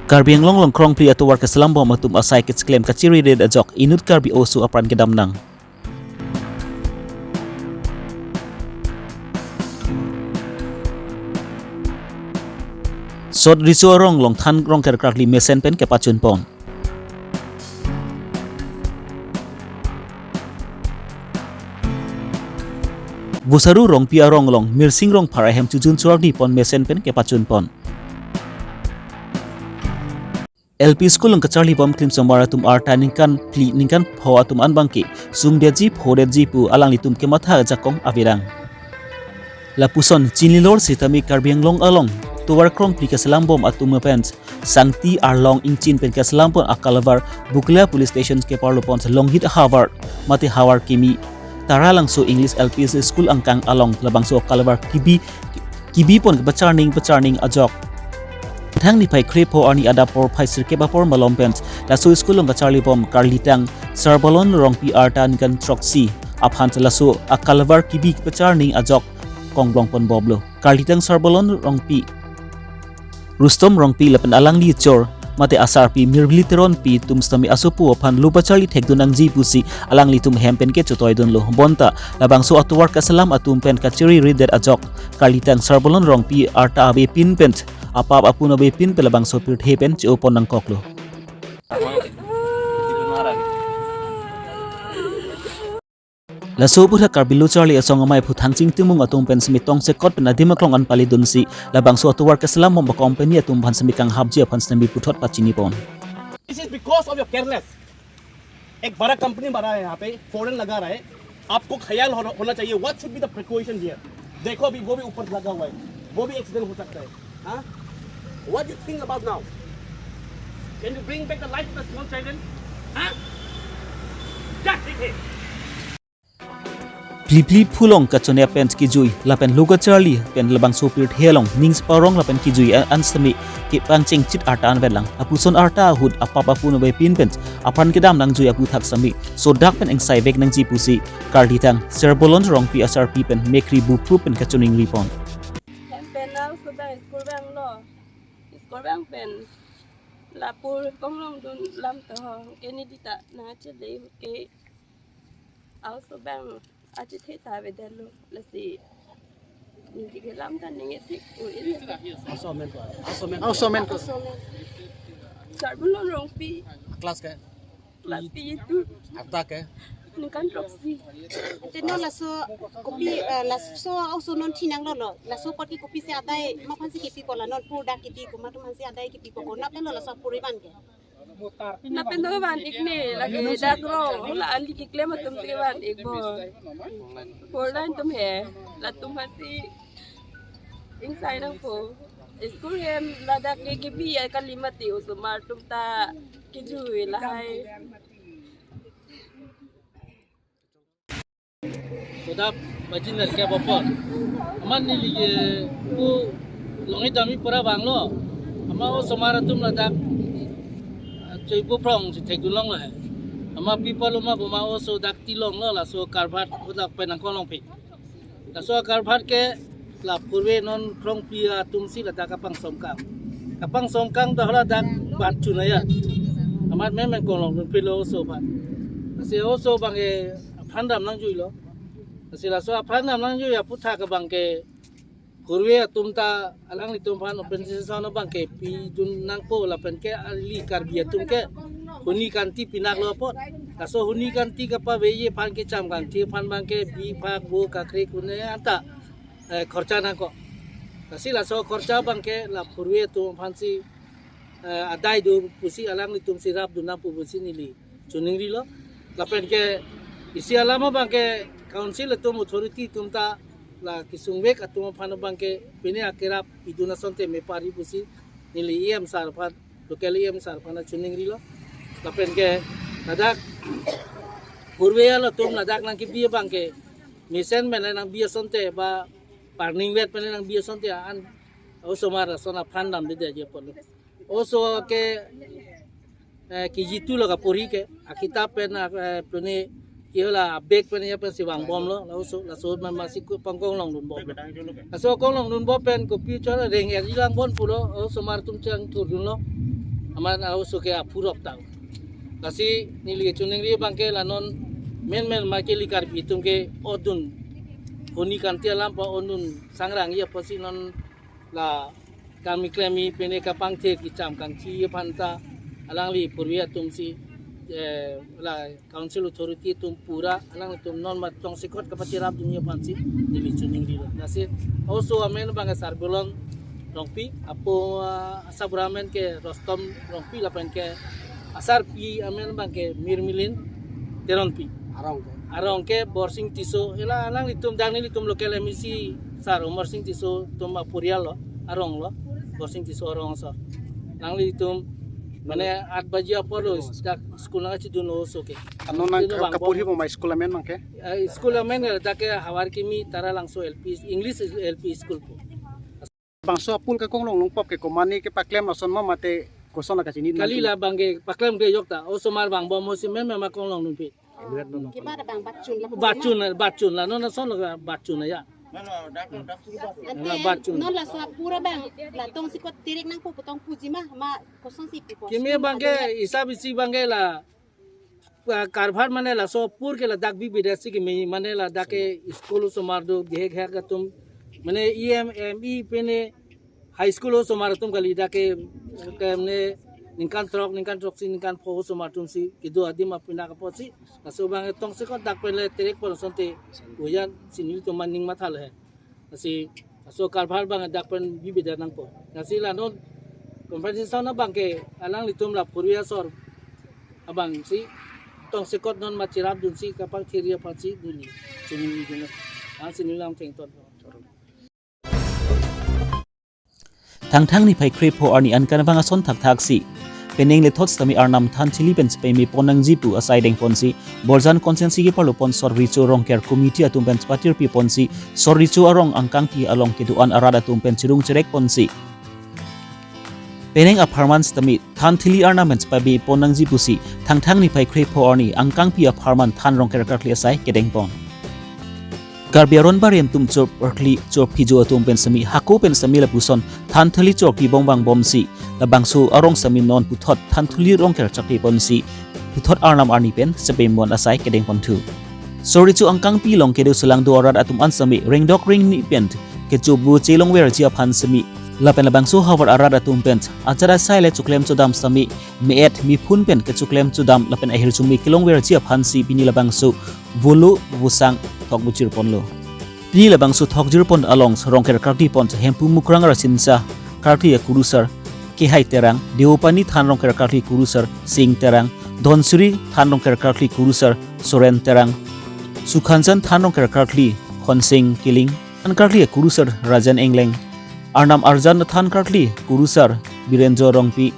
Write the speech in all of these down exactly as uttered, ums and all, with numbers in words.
Karbi Anglong along krongphli atovar keselam bom atum asai kecheklem kachiri ret ajok inut Karbi oso apran kedam nang. Sot Riso arong along than rong kerkrakli mesen pen kepachun pon. Vosaru Rongpi arong along Mirsing Rongphar ahem chujun chordi pon mesen pen kepachun pon. L P school along kacharli bom klimsomar atum arta ningkan phli ningkan pho atum an abangke sungdetji phodetji pu alanglitum kematha ajakong avedang. Lapuson chinilor sitame Karbi Anglong along tovar krongphli keselam bom atum pen Sangti Arlong Ingchin pen keselam pon akalvar Bukla Police Station keparlo pon longhit havar mate havar kimi Taralangso English L P School angkang along labangso akalvar kibi kibi pon kepacharning pacharning ajok. Thang niphai krepho arni adap porphai sirkep apor malom pen laso school along kacharli bom Karlitang Sarbalon Rongpi arta ningkan throksi aphan laso akalvar kibi pacharning ajok kongblong pon bomlo. Karlitang Sarbalon Rongpi, Rustom Rongpi lapen alangli chor mate asarpi Mirbili Teronpi atum sitame asopo aphan lo pacharli thekdun nangji pusi alanglitum hem pen kechotoidunlo. Bonta labangso atovar keselam atum pen kachiri ret ajok Karlitang Sarbalon Rongpi arta avepin pen apap apun avepin pen labangso pirthe pen che-o pon nangkoklo. Laso aphuthak Karbi Lo Charli Asong Amei aphu Thangching Timung atum pen simi tongsekot pen adim aklong an palidunsi labangso atovar keselam bom company atum aphan simi kanghapji aphan simi puthot pachini pon. This is because of your careless. एक बड़ा कंपनी बना है यहाँ पे, फॉरेन लगा रहा है, आपको ख्याल होना, होना चाहिए, what should be the precaution here? देखो अभी वो भी ऊपर लगा हुआ है, वो भी एक्सीडेंट हो सकता है। हाँ, what you think about now? Can you bring back the life of the small children? हाँ, क्या ठीक है? Phliphli phulong kachonep pen kijui lapen lo kacharli pen labangso pirthe along ning sparong lapen kijui an sitame kepangcheng chit arta anvet lang. Lapuson arta ahut apap apun avepin pen apran kedam nangjui aphuthak sitame sodak pen engsai vek nangji pusi Karlitang Sarbalon Rongpi asarpi pen mekri bupru pen kachiningri pon. Hem pen nang sudah school bang lo. School bang pen lapor konglong dun lam to ho. Keni dita na che dei ke. Aoso bang achethe ta avedetlo lasi. Ningje kelam ta ningje thik o ini. Aoso amen ko. Aoso amen ko. Aoso amen. Sarbalon Rongpi. Class ke? Class ke itu. Arta ke? Ningkan throksi. Te non laso kopi, eh, laso aoso non thinang lo lo. Laso apot ke kopisi adai ma aphansi kipi ko la non pur dak kipi ko ma atum aphansi adai kipi ko ko na pen lo laso puri ban ke. Na pen do van ik ne, lake dak ro, la ali keklem atum si van ik bo. Four line atum he, latum aphansi ingsai nangpo. School hem ladak ke kibi ya kali mati osomar atum ta kijui lahai. Kodak bajin ler ke bopor. Amat neli ke pu longi dami pura banglo. Ama osomar atum ladak, ah, choi buprong si thekdun longlo he. Ama people uma buma oso dak tilonglo laso karbhat kodak pen nangkong longpi. Laso karbhat ke la purve non krongphli atum si ladak kapangsom kang. Kapangsom kang dah ladak bat chunaya. Amat memang konglong dunpilo oso aphan. Lasi oso abangke aphan dam nangjuilo. Lasi laso aphan dam nangjui aphuthak abangke purve atum ta alanglitum aphan open session abangke pidun nangpo lapen ke ali Karbi atum ke huni kanti pinaklo apot. Laso huni kanti kapaveji aphan kecham kangthi aphan abangke bi phak bo kakre kune anta eh, khorcha nangkok. Lasi laso khorcha abangke la purve atum aphansi, eh, adai do pusi alanglitum si rapdun nangpo pusi neli chiningrilo. Lapen ke isi alam abangke council atum authority atum ta la kesung vek atum aphan abangke pine akerap idun asonte mepari pusi neli E M sir aphan local E M sir aphan chiningrilo. Lapen ke ladak purve alo atum ladak nangkebi abangke mesen pen nangbi asonte ba parning vet pen nangbi asonte an osomar ason aphan damdedeji apotlo. Oso ke, eh, K G two lo kapuri ke akitap pen, eh, pune ke la bag pen ya pensi vangbomlo, laso laso ma masi pangkong longdunbom. Laso konglong dunbom pen kopi chora reng er lang bon pulo, osomar atum chang thurdunlo. Aman a-oso ke aphu rok tang. Lasi neli choningri abang ke la non menmen ma kali Karbi atum ke odun honi kanti alam pa odun sangrang ya pasi non la kami klemi pene kapangthir kecham kangthi aphan ta alangli purvi atum si, eh, la council authority atum pura alanglitum non ma tongsekot kapachirap dunji aphan si neli choningrilo. Lasi oso amen abang Sarbulon Rongpi, apo, ah, asarbura amen ke Rostom Rongpi lapen ke asarpi amen abang ke Mirmilin Teronpi. Arong ke? Arong ke Borsing Tisso, ila alanglitum dang nelitum local M A C sar Omar Sing Tisso atum aporial lo, arong lo, Borsing Tisso arong asor. Alanglitum mane aat baji apor lo, dak school nangchidun oso ke. Ano nang Ino ka-, bang kapuri bom. Mo ma school amen abang ke? Eh, school amen ke dak ke Havar Kimi Taralangso L P, English L P school po. Bangso apul ke konglong longpop ke komane kepaklem lason ma mate koson la kachini? Kali la abang ke paklem ke yok ta. Osomar vangbom osi menmen ma konglong longpi. Kibar abang batchun la. Batchun, batchun la. Non ason la batchun ya. Ante batchun. Non laso apura abang la tongsekot tirik nangpo pu tong puji ma, ma kosonsi pupo. Kimi abang ke isab isi abang ke la, ah, karbhar mane laso apur ke ladak bi bida si kimi mane ladak ke school osomar do gehek hek atum mane E M, M E pene high school osomar atum kali dak ke, ke mane ningkan throk, ningkan throksi, ningkan pho osomar atum si kedo adim apina kaposi laso abang tongsekot dak pen le terek pon asonte uyan si nelitum aning matha le he. Lasi laso karbhar abang dak pen bi bida nangpo. Lasi la non compensation abang ke alanglitum la purvi asor abang si tongsekot non ma chirap dunsi kapangthir aphan si duni. Chini ni duni. Ang si nilam thengton. Thangthang niphai krepho arni ankan abang ason thakthak si penang lethot sitame Arnam Thanthili pen chepame pon nangji pu asai dengpon si Borjan constituency keparlo pon Sor Recho Rongker committee atum pen chepatirpi pon si Sor Recho arong angkangpi along kedo-an arat atum pen chirung cherek pon si penang apharman sitame Thanthili Arnam pen chepame pon nangji pusi Thangthang niphai krepho arni angkangpi apharman Than Rongker karkli asai kedengpon. Karbi aron barem atum chorkarkli chorphijo atum pen sitame hako pen sitame lapuson Thanthili chorkli bong vangbom si labangso arong sitame non puthot Thanthili Rongker chakri pon si puthot Arnam arni pen chepame pon asai kedengpon thu. Sor Recho angkangpi along kedo selang do arat atum an sitame rengdok rengni pen kecho bu chelongverji aphan sitame lapen labangso havar arat atum pen achara sai le choklem chodam sitame me-et mephun pen kechoklem chodam lapen ahirjume kelongverji aphan si pini labangso volo vosang thok bujir ponlo. Pini labangso thokjir pon along Rongker karkli pon Hemphu Mukrang Rasinja karkli akurusar Kehai Terang, Deopani Than Rongker karkli kurusar Sing Terang, Dhonsiri Than Rongker karkli kurusar Soren Terang, Sukhanjan Than Rongker karkli Khonsing Kiling, Than karkli akurusar Rajan Engleng, Arnam Arjan Than karkli kurusar Birenjo Rongpi,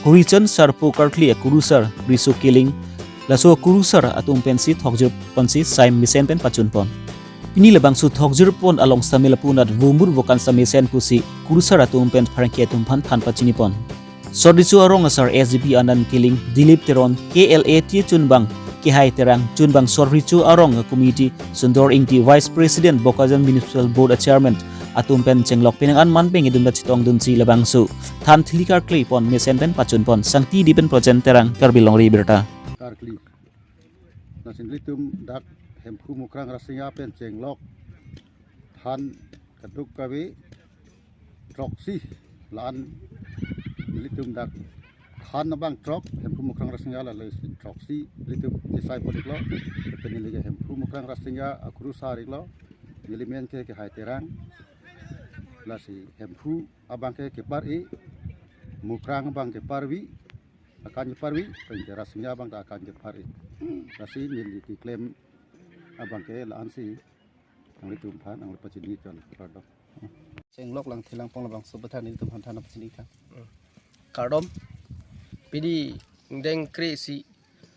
Hurichan Sarpo karkli akurusar Riso Kiling, laso akurusar atum pensi thokjir ponsi sai mesen pen pachun pon. Pini labangso thokjir pon along sitame lapu anat vomur vokan sitame mesen pusi kurusar atum pen pherangke atum aphan than pachini pon. Sor Recho arong asar S D P Anand Kiling, Dilip Teron, K L A T chunbang Kehai Terang, chunbang Sor Recho arong committee Sundor Ingti, Vice President Bokajan Municipal Board a Chairman atum pen chenglok penang an man peng idun da chetong dunsi labangso Thanthili karkli pon mesen pen pachun pon. Sangti di pen Projen Terang, Karbi Longri Abirta. Karkli. Lason nelitum dak Hemphu Mukrang Rasinja pen chenglok than kaduk kave throksi la-an nelitum dak than abang throk, Hemphu Mukrang Rasinja la lesi throksi nelitum chisai pon iklo, pen neli ke Hemphu Mukrang Rasinja akurusar iklo, neli men ke Kehai Terang, lasi Hemphu abang ke kepar-i, Mukrang abang ke parvi, akan ke parvi, pen ke Rasinja abang ta akan ke par-i. Lasi neli keklem abang ke la-an si nanglitum aphan nangpachini chon kardom. Chenglok lang thelang pon labangso aphuthak nelitum aphan than pachini tha. Kardom, pini ingdeng kre-isi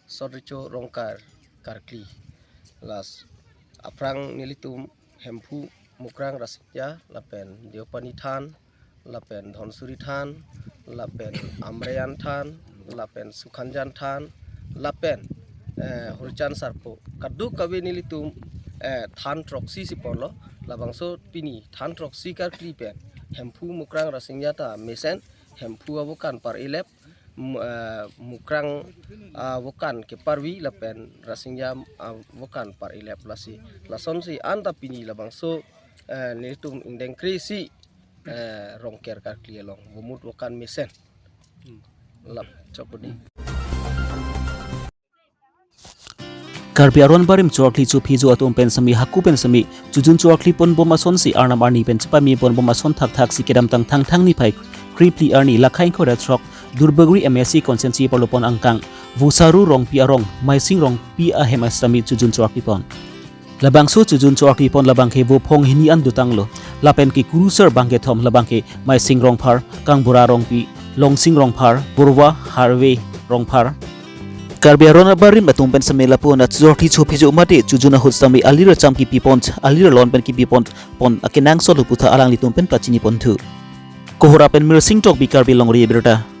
Sor Recho Rongker karkli. Lasi aphrang nelitum Hemphu Mukrang Rasinja lapen Deopani Than lapen Dhonsiri Than, lapen Amreyan Than, lapen Sukhanjan Than, lapen, eh, Hurichan Sarpo. Kaduk kave nelitum, eh, than throksi si ponlo, labangso pini than throksi karkli pen Hemphu Mukrang Rasinja ta mesen, Hemphu avo kan par-i lep, Mu- eh, Mukrang avokan keparvi lapen Rasinja avokan par-ilep lasi. Lasonsi anta pini labangso, eh, nelitum ingdeng kre-isi, eh, Rongker karkli along vomut vokan mesen. Lap chopudi. Karbi aron barim chorkhli chophijo atum pen semi haku pen semi chojun chorkhli ponbom asonsi arnam arni pen chepame ponbom ason thakthaksi kedamtang Thangthang niphai krephli arni lakhain khorat throk Duarbagori M A C constituency parlopon angkang Vosaru Rongpi arong Maising Rongpi ahem asitame chojun chorkhli pon. Labangso chojun chorkhli pon labangke vophong hini an dotanglo. Lapen ke kurusar bangkethom labangke Maising Rongphar, Kangbura Rongpi, Longsing Rongphar, Purva Harve Rongphar. Karbi aron abarim atum pen semi lapu-an chorkhli chophijo mate chojun ahut sitame alir acham kipipon, alir alon pen kipipon pon akenangsot lo putha alanglitum pen pachini ponthu. Kohora pen Mirsing Tokbi, Karbi Longri Abirta.